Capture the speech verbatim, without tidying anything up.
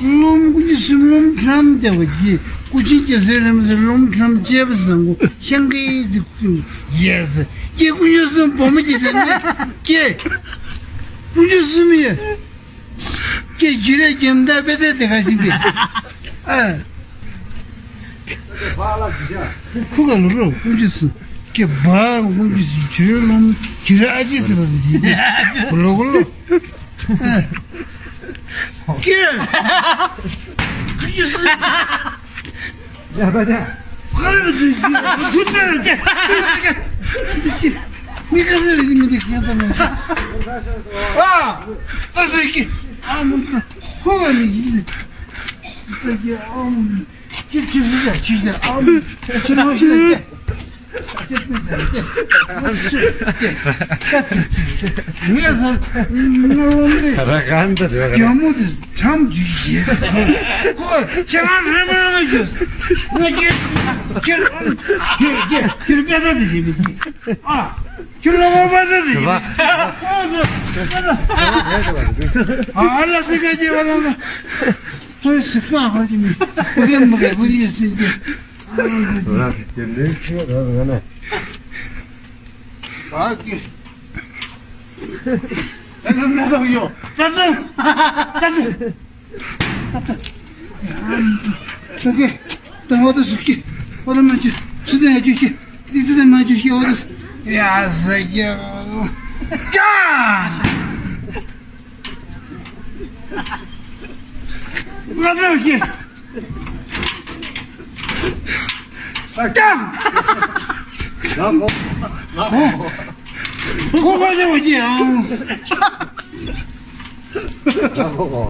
སློབ་མ་དཀོན་མཆོག་གསུམ་སློབ་མ་ཁྲམ་བརྒྱབ་པ་གྱིས་སྐུ་ཆེན་རྒྱལ་སྲས་རིན་པོ་ཆེ་སློབ་མ་ཁྲམ་བཅས་པ་བཟང་པོ་ཤང་ཀའི་ཡེ་སི་ཀྱེ་དཀོན་མཆོག་གསུམ་བུ་མོ་གྱི་དེ་ནས་ཀྱེ་དཀོན་མཆོག་གསུམ་ཡེ་ཀྱེ་རྒྱུ་རེ་རྒྱམ་ད་པེ་ཏེ་དེ་ག་ཞིག་གི་ཨ། ཁུ་ག་ལུ་རོ་དཀོན་མཆོག་གསུམ་ཀྱེ་བ་དཀོན་མཆོག་གསུམ་ཁྱེད་རེ་སློབ་མ་ཁྱེད་རེ་ཨ་ཅེ་ཟེར་བ་ཟེར་གྱི་གོ་ལོ་གོ་ལོ། ཀྱེ། ཀྱེ་སི། ཡ་ད་ད། ཧ་ལས་པའི་དུས་ཀྱི་ཁུ་ཏེ་ཀྱེ། མི་ཁ་ཟེར་ལས་མི་འདི་ཁྱེད་ཚོ་མི། ཨ། ད་ཟེར་གྱི། ཨ་མོ། ཁོ་བ་མི་ཡིན། ཟེར་གྱི་ཨ་མོ། ཅི་ཅི་ཟེར་ཅི་ཟེར་ཨ་མོ། ཅི་མ་ཤེས་ཀྱེ། ར་གན་ད་ར་གན། རྒྱ་མོ་དེ་ཁྲམ་རྒྱུ་ཡིན། ཁོ་ཁྱེད་རང་རེ་མ་རེ་མ་རྒྱུ། ང་ཁྱེད་ཁྱེད་ཁྱེད་ཁྱེད་ཁྱེད་པད་ཟླ་དེ་ཡིན་མི་ཨ། ཁྱེད་ལོ་པད་ཟླ་དེ་ཡིན་མི། ཨ་ལ་སི་ཀ་ཅེ་བ་ལ་ང་ཚོའི་སི་ཀ་ཧོ་ཅི་མི་མི་གེ་མི་གེ་བུ་ཡི་སི་ཀེ། ར་དེ་ལས་ཁྱེད་ར་ང་ན། ཨ་ཀི། ད་ད་ད་ཡོ། ད་ད། ད་ད། ད་ད། ད་ཀི། ད་ཧོ་ད་སུ་ཀི། ཧོ་ད་མ་ཅི། སུ་ད་ཡ་ཅི་ཀི། དི་སུ་ད་མ་ཅི་ཀི་ཧོ་ད་སུ། ཡ་ས་ཀི། ཀ། ང་ཚོ་ཀི། ཀྱང་། ང་ཁོ། ང་ཁོ། ཁོ་ཁོ་ཚོ་ཀྱི་ཨང་། ང་ཁོ་ཁོ།